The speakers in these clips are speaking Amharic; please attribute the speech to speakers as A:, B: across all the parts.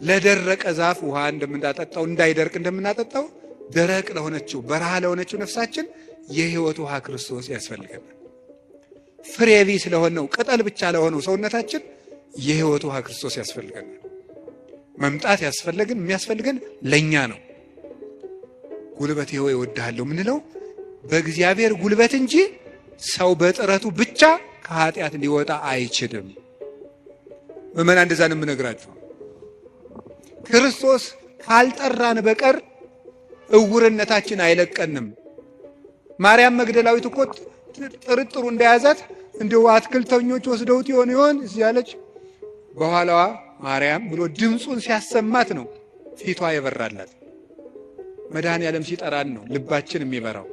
A: ለደረቀ ዛፍ ውሃ እንደምናጠጣው እንዳይደርቅ እንደምናጠጣው ደረቅ ለሆነችው በረሃ ለሆነችው ነፍሳችን የሕይወት ውሃ ክርስቶስ ያስፈልገናል። ፍሬ ቢስ ለሆነው ቅጠል ብቻ ለሆነው ሰውነታችን የሕይወት ውሃ ክርስቶስ ያስፈልገናል። መምጣት ያስፈልገን የሚያስፈልገን ለኛ ነው። ጉልበቴ ሆይ እወድሃለሁ የምንለው በእግዚአብሔር ጉልበት እንጂ ሰው በጥረቱ ብቻ ከኃጢአት ሊወጣ አይችልም። ምእመናን እንደዛ ነው የምነግራችሁ። ክርስቶስ ካልጠራን በቀር እውርነታችን አይለቀንም። ማርያም መግደላዊት እኮ ጥርጥሩ እንደያዛት እንደው አትክልተኞች ወስደውት ይሆን ይሆን እያለች በኋላዋ ማርያም ብሎ ድምፁን ሲያሰማት ነው ፊቷ የበራላት። መድኃኔዓለም ሲጠራን ነው ልባችን የሚበራው።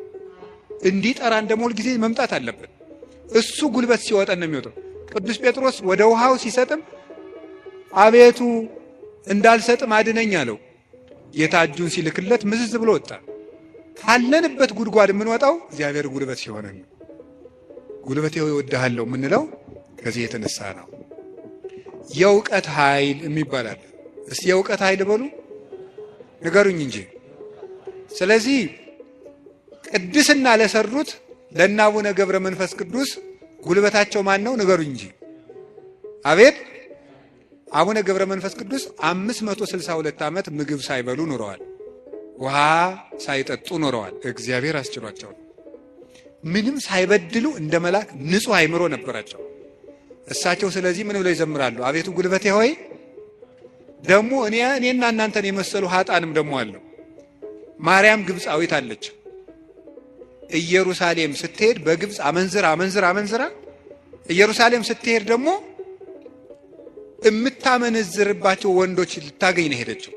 A: እንዲጠራን ደግሞ ሁል ጊዜ መምጣት አለብን። እሱ ጉልበት ሲወጠን ነው የሚወጣው። ቅዱስ ጴጥሮስ ወደ ውሃው ሲሰጥም አቤቱ እንዳልሰጥም አድነኝ አለው። ጌታ እጁን ሲልክለት ምዝዝ ብሎ ወጣ። ካለንበት ጉድጓድ የምንወጣው እግዚአብሔር ጉልበት ሲሆነን ነው። ጉልበቴ ሆይ እወድሃለሁ የምንለው ከዚህ የተነሳ ነው። የእውቀት ኃይል የሚባል አለ። እስቲ የእውቀት ኃይል በሉ ንገሩኝ እንጂ። ስለዚህ ቅድስና ለሰሩት ለእነ አቡነ ገብረ መንፈስ ቅዱስ ጉልበታቸው ማን ነው? ንገሩኝ እንጂ። አቤት አቡነ ገብረ መንፈስ ቅዱስ 562 ዓመት ምግብ ሳይበሉ ኑረዋል። ውሃ ሳይጠጡ ኖረዋል። እግዚአብሔር አስችሏቸው። ምንም ሳይበድሉ እንደ መልአክ ንጹሕ አእምሮ ነበራቸው። እሳቸው ስለዚህ ምን ብለው ይዘምራሉ? አቤቱ ጉልበቴ ሆይ ደግሞ እኔና እናንተን የመሰሉ ሀጣንም ደግሞ አሉ። ማርያም ግብፃዊት አለች። ኢየሩሳሌም ስትሄድ በግብፅ አመንዝራ አመንዝራ አመንዝራ ኢየሩሳሌም ስትሄድ ደግሞ የምታመነዝርባቸው ወንዶች ልታገኝ ነው ሄደችው።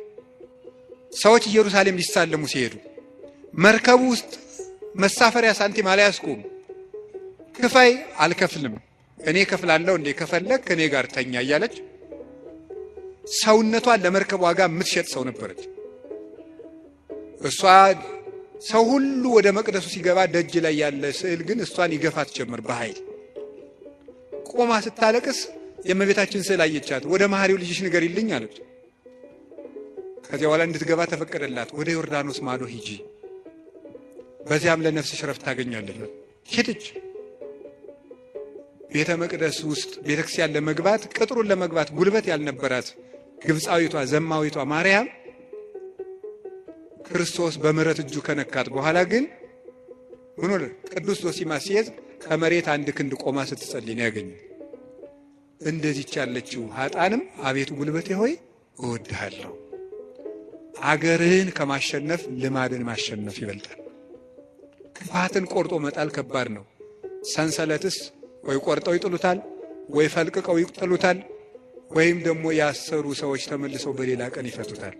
A: ሰዎች ኢየሩሳሌም ሊሳለሙ ሲሄዱ መርከቡ ውስጥ መሳፈሪያ ሳንቲም አልያዝኩም፣ ክፈይ፣ አልከፍልም፣ እኔ ከፍላለሁ እንዴ ከፈለግ ከእኔ ጋር ተኛ እያለች ሰውነቷን ለመርከብ ዋጋ የምትሸጥ ሰው ነበረች። እሷ ሰው ሁሉ ወደ መቅደሱ ሲገባ ደጅ ላይ ያለ ስዕል ግን እሷን ይገፋት ጀመር በኃይል። ቆማ ስታለቅስ የእመቤታችን ስዕል አየቻት። ወደ መሐሪው ልጅሽ ንገሪልኝ አለች። ከዚያ በኋላ እንድትገባ ተፈቀደላት። ወደ ዮርዳኖስ ማዶ ሂጂ፣ በዚያም ለነፍስሽ ረፍት ታገኛለች። ሄደች። ቤተ መቅደስ ውስጥ ቤተክርስቲያን ለመግባት ቅጥሩን ለመግባት ጉልበት ያልነበራት ግብፃዊቷ ዘማዊቷ ማርያም ክርስቶስ በምሕረት እጁ ከነካት በኋላ ግን ምን ሆነ? ቅዱስ ዞሲማስ ሲሄድ ከመሬት አንድ ክንድ ቆማ ስትጸልይ ነው ያገኘው። እንደዚች ያለችው ሀጣንም አቤቱ ጉልበቴ ሆይ እወድሃለሁ። አገርህን ከማሸነፍ ልማድን ማሸነፍ ይበልጣል። ክፋትን ቆርጦ መጣል ከባድ ነው። ሰንሰለትስ ወይ ቆርጠው ይጥሉታል፣ ወይ ፈልቅቀው ይጥሉታል፣ ወይም ደግሞ ያሰሩ ሰዎች ተመልሰው በሌላ ቀን ይፈቱታል።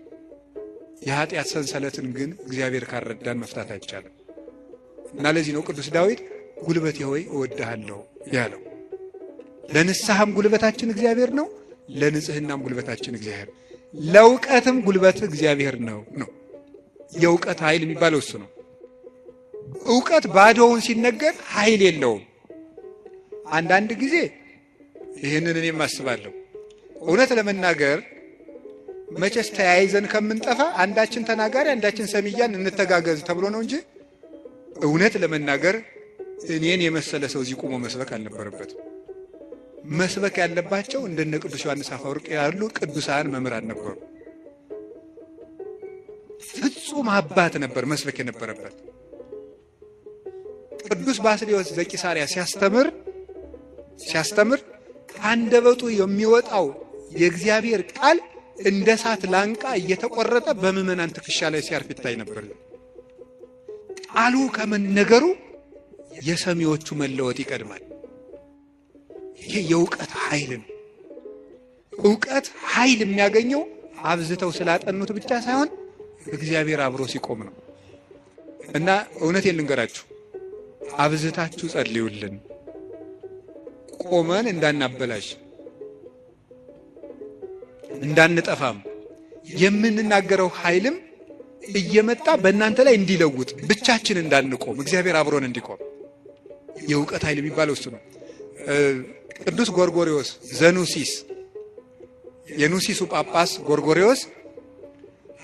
A: የኃጢአት ሰንሰለትን ግን እግዚአብሔር ካልረዳን መፍታት አይቻልም። እና ለዚህ ነው ቅዱስ ዳዊት ጉልበቴ ሆይ እወድሃለሁ ያለው። ለንስሐም ጉልበታችን እግዚአብሔር ነው፣ ለንጽህናም ጉልበታችን እግዚአብሔር፣ ለእውቀትም ጉልበት እግዚአብሔር ነው ነው የእውቀት ኃይል የሚባለው እሱ ነው። እውቀት ባዶውን ሲነገር ኃይል የለውም። አንዳንድ ጊዜ ይህንን እኔም አስባለሁ። እውነት ለመናገር መቼስ ተያይዘን ከምንጠፋ አንዳችን ተናጋሪ አንዳችን ሰሚ እያን እንተጋገዝ ተብሎ ነው እንጂ እውነት ለመናገር እኔን የመሰለ ሰው እዚህ ቆሞ መስበክ አልነበረበትም። መስበክ ያለባቸው እንደነ ቅዱስ ዮሐንስ አፈወርቅ ያሉ ቅዱሳን መምህራን ነበሩ። ፍጹም አባት ነበር መስበክ የነበረበት። ቅዱስ ባስልዮስ ዘቂሳርያ ሲያስተምር ከአንደበቱ የሚወጣው የእግዚአብሔር ቃል እንደ እሳት ላንቃ እየተቆረጠ በምዕመናን ትከሻ ላይ ሲያርፍ ይታይ ነበር። ቃሉ ከመነገሩ የሰሚዎቹ መለወጥ ይቀድማል። ይሄ የእውቀት ኃይል ነው። እውቀት ኃይል የሚያገኘው አብዝተው ስላጠኑት ብቻ ሳይሆን እግዚአብሔር አብሮ ሲቆም ነው። እና እውነቴን ልንገራችሁ፣ አብዝታችሁ ጸልዩልን፣ ቆመን እንዳናበላሽ እንዳንጠፋም የምንናገረው ኃይልም እየመጣ በእናንተ ላይ እንዲለውጥ ብቻችን እንዳንቆም እግዚአብሔር አብሮን እንዲቆም የእውቀት ኃይል የሚባለው እሱ ነው። ቅዱስ ጎርጎርዮስ ዘኑሲስ የኑሲሱ ጳጳስ ጎርጎርዮስ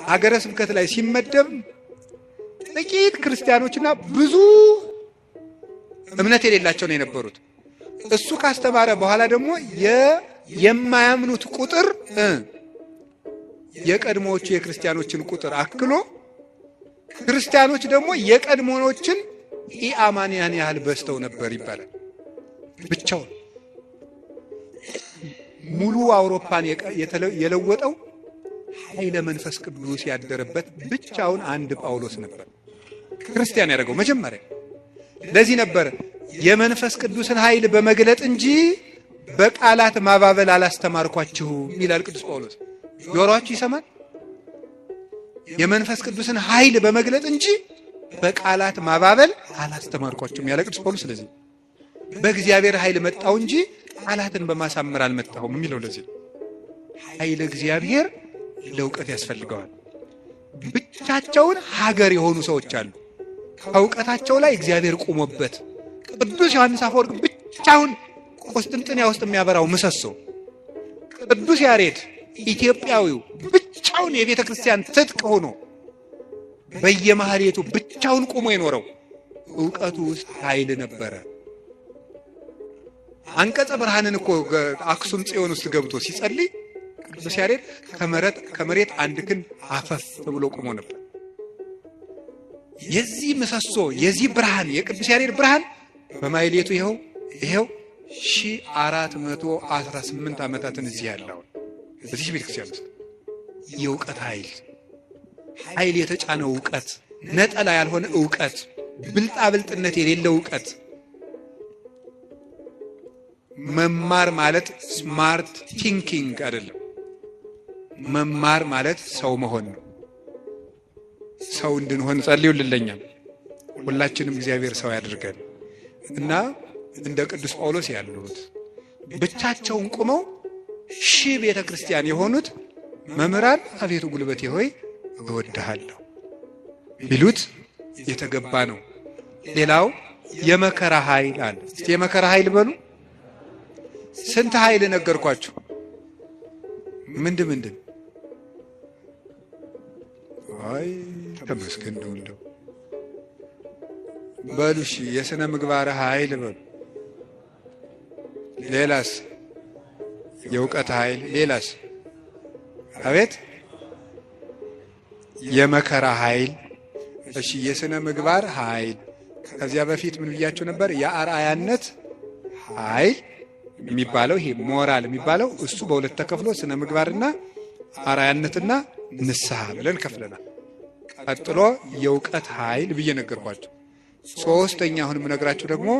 A: ሀገረ ስብከት ላይ ሲመደብ ጥቂት ክርስቲያኖችና ብዙ እምነት የሌላቸው ነው የነበሩት። እሱ ካስተማረ በኋላ ደግሞ የማያምኑት ቁጥር የቀድሞዎቹ የክርስቲያኖችን ቁጥር አክሎ ክርስቲያኖች ደግሞ የቀድሞዎችን ኢአማንያን ያህል በዝተው ነበር ይባላል። ብቻውን ሙሉ አውሮፓን የለወጠው ኃይለ መንፈስ ቅዱስ ያደረበት ብቻውን አንድ ጳውሎስ ነበር ክርስቲያን ያደረገው መጀመሪያ። ለዚህ ነበር የመንፈስ ቅዱስን ኃይል በመግለጥ እንጂ በቃላት ማባበል አላስተማርኳችሁም ይላል ቅዱስ ጳውሎስ። ጆሮአችሁ ይሰማል? የመንፈስ ቅዱስን ኃይል በመግለጥ እንጂ በቃላት ማባበል አላስተማርኳችሁም ያለ ቅዱስ ጳውሎስ። ስለዚህ በእግዚአብሔር ኃይል መጣው እንጂ ቃላትን በማሳመር አልመጣሁም የሚለው ለዚህ ኃይለ እግዚአብሔር ለእውቀት ያስፈልገዋል። ብቻቸውን ሀገር የሆኑ ሰዎች አሉ። ከእውቀታቸው ላይ እግዚአብሔር ቆሞበት ቅዱስ ዮሐንስ አፈወርቅ ብቻውን ቆስጥንጥንያ ውስጥ የሚያበራው ምሰሶ፣ ቅዱስ ያሬድ ኢትዮጵያዊው ብቻውን የቤተ ክርስቲያን ትጥቅ ሆኖ በየማህሌቱ ብቻውን ቆሞ የኖረው እውቀቱ ውስጥ ኃይል ነበረ። አንቀጸ ብርሃንን እኮ አክሱም ጽዮን ውስጥ ገብቶ ሲጸልይ ቅዱስ ያሬድ ከመሬት አንድ ክንድ አፈፍ ብሎ ቆሞ ነበር። የዚህ ምሰሶ የዚህ ብርሃን የቅዱስ ያሬድ ብርሃን በማህሌቱ ይኸው 1418 ዓመታትን እዚህ ያለው እዚህ ቤተክርስቲያን ውስጥ የእውቀት ኃይል ኃይል የተጫነው እውቀት፣ ነጠላ ያልሆነ እውቀት፣ ብልጣብልጥነት የሌለው እውቀት። መማር ማለት smart thinking አይደለም። መማር ማለት ሰው መሆን ነው። ሰው እንድንሆን ጸልዩልኝ። ሁላችንም እግዚአብሔር ሰው ያድርገን እና እንደ ቅዱስ ጳውሎስ ያሉት ብቻቸውን ቆመው ሺህ ቤተ ክርስቲያን የሆኑት መምህራን አቤቱ ጉልበቴ ሆይ እወድሃለሁ ቢሉት የተገባ ነው። ሌላው የመከራ ኃይል አለ። እስቲ የመከራ ኃይል በሉ። ስንት ኃይል ነገርኳችሁ? ምንድን ምንድን? አይ ተመስገን ነው እንደው በሉ። እሺ የሥነ ምግባር ኃይል በሉ። ሌላስ? የእውቀት ኃይል። ሌላስ? አቤት የመከራ ኃይል። እሺ የሥነ ምግባር ኃይል። ከዚያ በፊት ምን ብያችሁ ነበር? የአርአያነት ኃይል የሚባለው ይሄ ሞራል የሚባለው እሱ በሁለት ተከፍሎ ስነ ምግባርና አርአያነትና ንስሐ ብለን ከፍለናል። ቀጥሎ የእውቀት ኃይል ብዬ ነገርኳቸው። ሶስተኛ አሁን የምነግራችሁ ደግሞ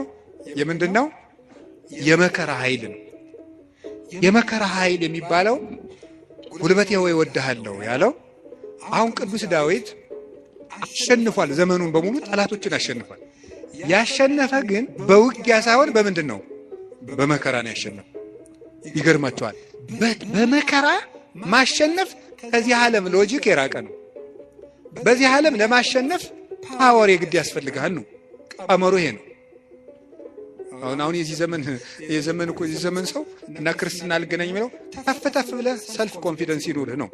A: የምንድን ነው? የመከራ ኃይል ነው። የመከራ ኃይል የሚባለው ጉልበቴ ሆይ እወድሃለሁ ያለው አሁን ቅዱስ ዳዊት አሸንፏል። ዘመኑን በሙሉ ጠላቶችን አሸንፏል። ያሸነፈ ግን በውጊያ ሳይሆን በምንድን ነው? በመከራ ነው ያሸነፈ። ይገርማቸዋል። በመከራ ማሸነፍ ከዚህ ዓለም logic የራቀ ነው። በዚህ ዓለም ለማሸነፍ power የግድ ያስፈልግሃል ነው ቀመሩ፣ ይሄ ነው። አሁን የዚህ ዘመን የዘመን እኮ የዚህ ዘመን ሰው እና ክርስትና አልገናኝ የሚለው ተፍ ተፍ ብለህ self confidence ይኑርህ ነው።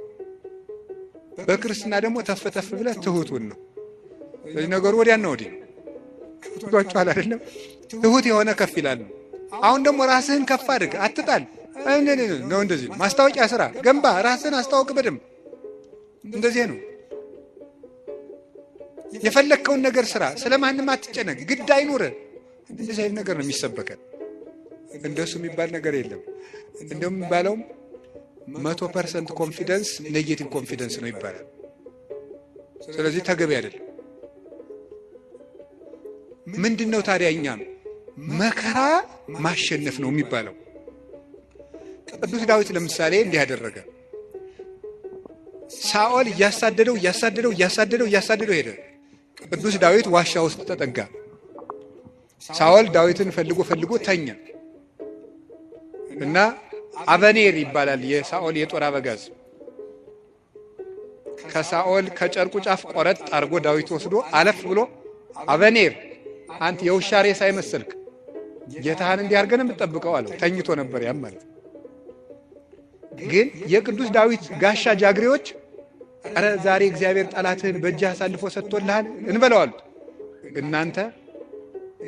A: በክርስትና ደግሞ ተፍ ተፍ ብለህ ትሁቱን ነው። ስለዚህ ነገሩ ወዲያና ወዲህ ነው። ገብቷችኋል አይደለም? ትሁት የሆነ ከፍ ይላል ነው። አሁን ደግሞ ራስህን ከፍ አድርግ፣ አትጣል ነው። እንደዚህ ነው። ማስታወቂያ ስራ፣ ገንባ፣ ራስህን አስታውቅ በደንብ። እንደዚህ ነው። የፈለግከውን ነገር ስራ፣ ስለማንም አትጨነቅ፣ ግድ አይኑርህ። እንደዚህ አይነት ነገር ነው የሚሰበከን። እንደሱ የሚባል ነገር የለም። እንደውም የሚባለውም 100% confidence negative confidence ነው ይባላል። ስለዚህ ተገቢ አይደለም። ምንድን ነው ታዲያ እኛም መከራ ማሸነፍ ነው የሚባለው። ቅዱስ ዳዊት ለምሳሌ እንዲህ ያደረገ፣ ሳኦል እያሳደደው እያሳደደው እያሳደደው እያሳደደው ሄደ። ቅዱስ ዳዊት ዋሻ ውስጥ ተጠጋ። ሳኦል ዳዊትን ፈልጎ ፈልጎ ተኛ እና አበኔር ይባላል የሳኦል የጦር አበጋዝ። ከሳኦል ከጨርቁ ጫፍ ቆረጥ አድርጎ ዳዊት ወስዶ አለፍ ብሎ አበኔር አንተ የውሻ ሬሳ አይመሰልክ ጌታህን እንዲህ አድርገን የምትጠብቀው አለው። ተኝቶ ነበር ያም ማለት። ግን የቅዱስ ዳዊት ጋሻ ጃግሬዎች ኧረ ዛሬ እግዚአብሔር ጠላትህን በእጅህ አሳልፎ ሰጥቶልሃል እንበለው አሉት። እናንተ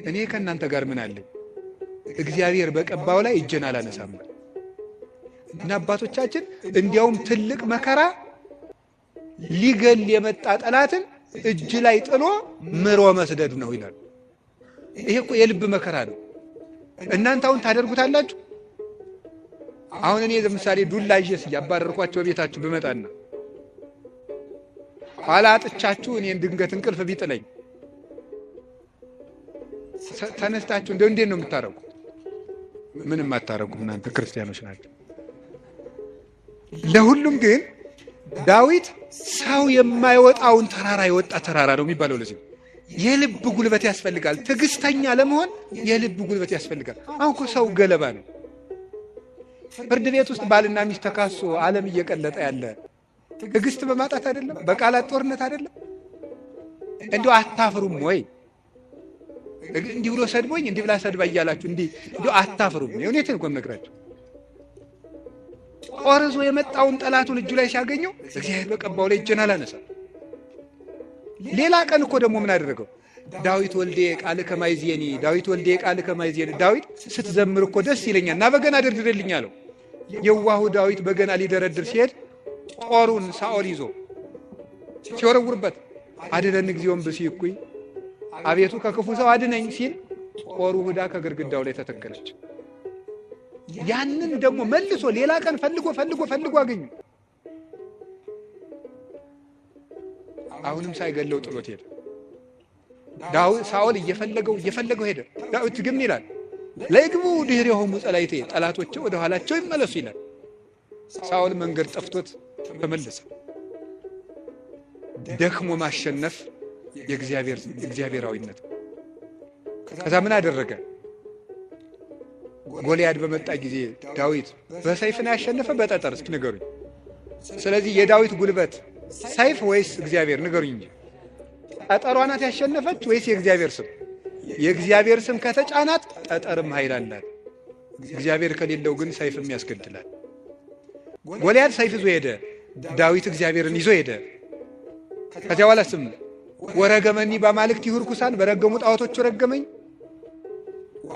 A: እኔ ከእናንተ ጋር ምን አለኝ? እግዚአብሔር በቀባው ላይ እጄን አላነሳም። እና አባቶቻችን እንዲያውም ትልቅ መከራ ሊገል የመጣ ጠላትን እጅ ላይ ጥሎ ምሮ መስደድ ነው ይላል። ይሄ እኮ የልብ መከራ ነው። እናንተ አሁን ታደርጉታላችሁ? አሁን እኔ ለምሳሌ ዱላ ይዤ እያባረርኳቸው ቤታችሁ ብመጣና ኋላ አጥቻችሁ እኔን ድንገት እንቅልፍ ቢጥለኝ ተነስታችሁ እንደው እንዴት ነው የምታረጉ? ምንም አታረጉም። እናንተ ክርስቲያኖች ናቸው። ለሁሉም ግን ዳዊት ሰው የማይወጣውን ተራራ የወጣ ተራራ ነው የሚባለው። ለዚህ የልብ ጉልበት ያስፈልጋል። ትዕግስተኛ ለመሆን የልብ ጉልበት ያስፈልጋል። አሁን እኮ ሰው ገለባ ነው። ፍርድ ቤት ውስጥ ባልና ሚስት ተካሶ ዓለም እየቀለጠ ያለ ትዕግስት በማጣት አይደለም? በቃላት ጦርነት አይደለም? እንደው አታፍሩም ወይ? እንዲህ ብሎ ሰድቦኝ እንዲህ ብላ ሰድባ እያላችሁ እንዲህ እንደው አታፍሩም? የእውነቴን እኮ የምነግራችሁ። ጦር ይዞ የመጣውን ጠላቱን እጁ ላይ ሲያገኘው እግዚአብሔር በቀባው ላይ እጄን አላነሳም። ሌላ ቀን እኮ ደግሞ ምን አደረገው? ዳዊት ወልዴ ቃልከ ማይዜኒ፣ ዳዊት ወልዴ ቃልከ ማይዜኒ፣ ዳዊት ስትዘምር እኮ ደስ ይለኛል እና በገና ደርድርልኝ አለው። የዋሁ ዳዊት በገና ሊደረድር ሲሄድ ጦሩን ሳኦል ይዞ ሲወረውርበት አድነን እግዚኦ እምብእሲ እኩይ፣ አቤቱ ከክፉ ሰው አድነኝ ሲል ጦሩ ሁዳ ከግድግዳው ላይ ተተከለች። ያንን ደግሞ መልሶ ሌላ ቀን ፈልጎ ፈልጎ ፈልጎ አገኙ። አሁንም ሳይገለው ጥሎት ሄደ። ሳኦል እየፈለገው እየፈለገው ሄደ። ዳዊት ግን ይላል ለይግቡ ድኅሬሆሙ ጸላእቴ፣ ጠላቶቼ ወደ ኋላቸው ይመለሱ ይላል። ሳኦል መንገድ ጠፍቶት ተመለሰ። ደክሞ ማሸነፍ የእግዚአብሔራዊነት። ከዛ ምን አደረገ? ጎልያድ በመጣ ጊዜ ዳዊት በሰይፍ ነው ያሸነፈ በጠጠር? እስኪ ንገሩኝ። ስለዚህ የዳዊት ጉልበት ሰይፍ ወይስ እግዚአብሔር? ንገሩኝ እንጂ። ጠጠሯ ናት ያሸነፈች ወይስ የእግዚአብሔር ስም? የእግዚአብሔር ስም ከተጫናት ጠጠርም ኃይል አላት። እግዚአብሔር ከሌለው ግን ሰይፍም ያስገድላል። ጎልያድ ሰይፍ ይዞ ሄደ፣ ዳዊት እግዚአብሔርን ይዞ ሄደ። ከዚያ በኋላ ስም ወረገመኒ በአማልክቲሁ ርኩሳን፣ በረገሙ ጣዖቶቹ ረገመኝ።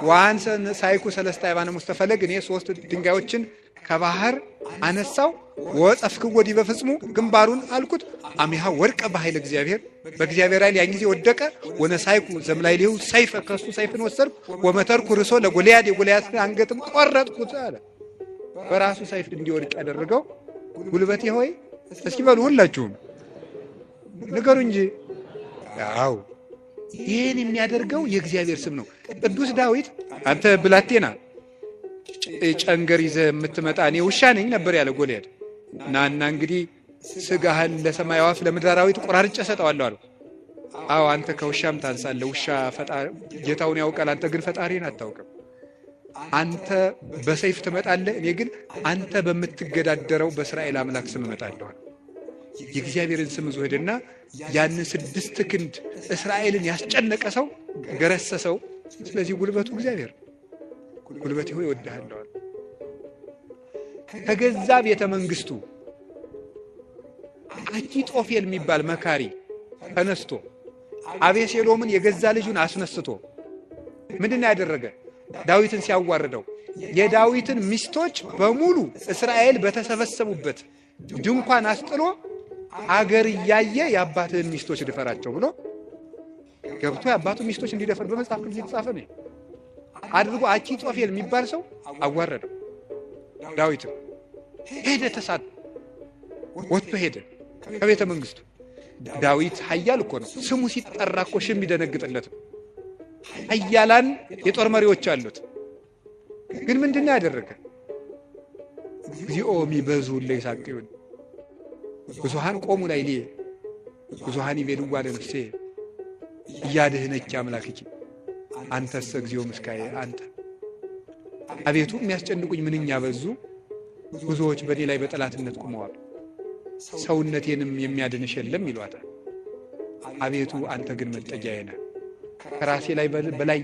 A: ወአንሰ ሳይኩ ሰለስተ አእባነ ውስተ ፈለግ፣ እኔ ሶስት ድንጋዮችን ከባህር አነሳው። ወጸፍክዎ ዲበ ፍጽሙ፣ ግንባሩን አልኩት። አሚሃ ወድቀ በኃይለ እግዚአብሔር፣ በእግዚአብሔር ኃይል ያን ጊዜ ወደቀ። ወነሳይኩ ዘምላይሌሁ ሰይፈ፣ ከሱ ሰይፍን ወሰድኩ። ወመተርኩ ርእሶ ለጎልያድ፣ የጎልያድን አንገትም ቆረጥኩት አለ። በራሱ ሰይፍ እንዲወድቅ ያደረገው ጉልበቴ ሆይ እስኪ በሉ ሁላችሁም ንገሩ እንጂ። አዎ ይህን የሚያደርገው የእግዚአብሔር ስም ነው። ቅዱስ ዳዊት አንተ ብላቴና ጨንገር ይዘህ የምትመጣ እኔ ውሻ ነኝ ነበር ያለ ጎልያድ። ናና እንግዲህ ስጋህን ለሰማይ አዕዋፍ ለምድር አራዊት ቆራርጬ እሰጠዋለሁ አለው። አዎ አንተ ከውሻም ታንሳለህ። ውሻ ጌታውን ያውቃል፣ አንተ ግን ፈጣሪን አታውቅም። አንተ በሰይፍ ትመጣለህ፣ እኔ ግን አንተ በምትገዳደረው በእስራኤል አምላክ ስም እመጣለሁ። የእግዚአብሔርን ስም ይዞ ሄደና ያንን 6 ክንድ እስራኤልን ያስጨነቀ ሰው ገረሰሰው። ስለዚህ ጉልበቱ እግዚአብሔር ጉልበቴ ሆይ እወድሃለሁ። ከገዛ ቤተ መንግስቱ አኪጦፌል የሚባል መካሪ ተነስቶ አቤሴሎምን የገዛ ልጁን አስነስቶ ምንድነው ያደረገ? ዳዊትን ሲያዋርደው የዳዊትን ሚስቶች በሙሉ እስራኤል በተሰበሰቡበት ድንኳን አስጥሎ አገር እያየ የአባትህን ሚስቶች ድፈራቸው ብሎ ገብቶ የአባቱ ሚስቶች እንዲደፈር በመጽሐፍ ቅዱስ የተጻፈ ነው አድርጎ አኪጦፌል የሚባል ሰው አዋረደው። ዳዊትም ሄደ፣ ተሳት ወጥቶ ሄደ ከቤተ መንግስቱ። ዳዊት ኃያል እኮ ነው። ስሙ ሲጠራ እኮ ሺህ የሚደነግጥለት ነው። ኃያላን የጦር መሪዎች አሉት። ግን ምንድነው ያደረገ? እግዚኦ ሚበዙ ለይሳቅዩን ብዙሃን ቆሙ ላይ ብዙሃን ይቤልዋ ለነፍሴ እያድህነች አምላክኪ አንተሰ እግዚኦ ምስካዬ አንተ። አቤቱ የሚያስጨንቁኝ ምንኛ በዙ፣ ብዙዎች በእኔ ላይ በጠላትነት ቆመዋል፣ ሰውነቴንም የሚያድንሽ የለም ይሏታል። አቤቱ አንተ ግን መጠጊያዬ ነህ፣ ከራሴ ላይ በላይ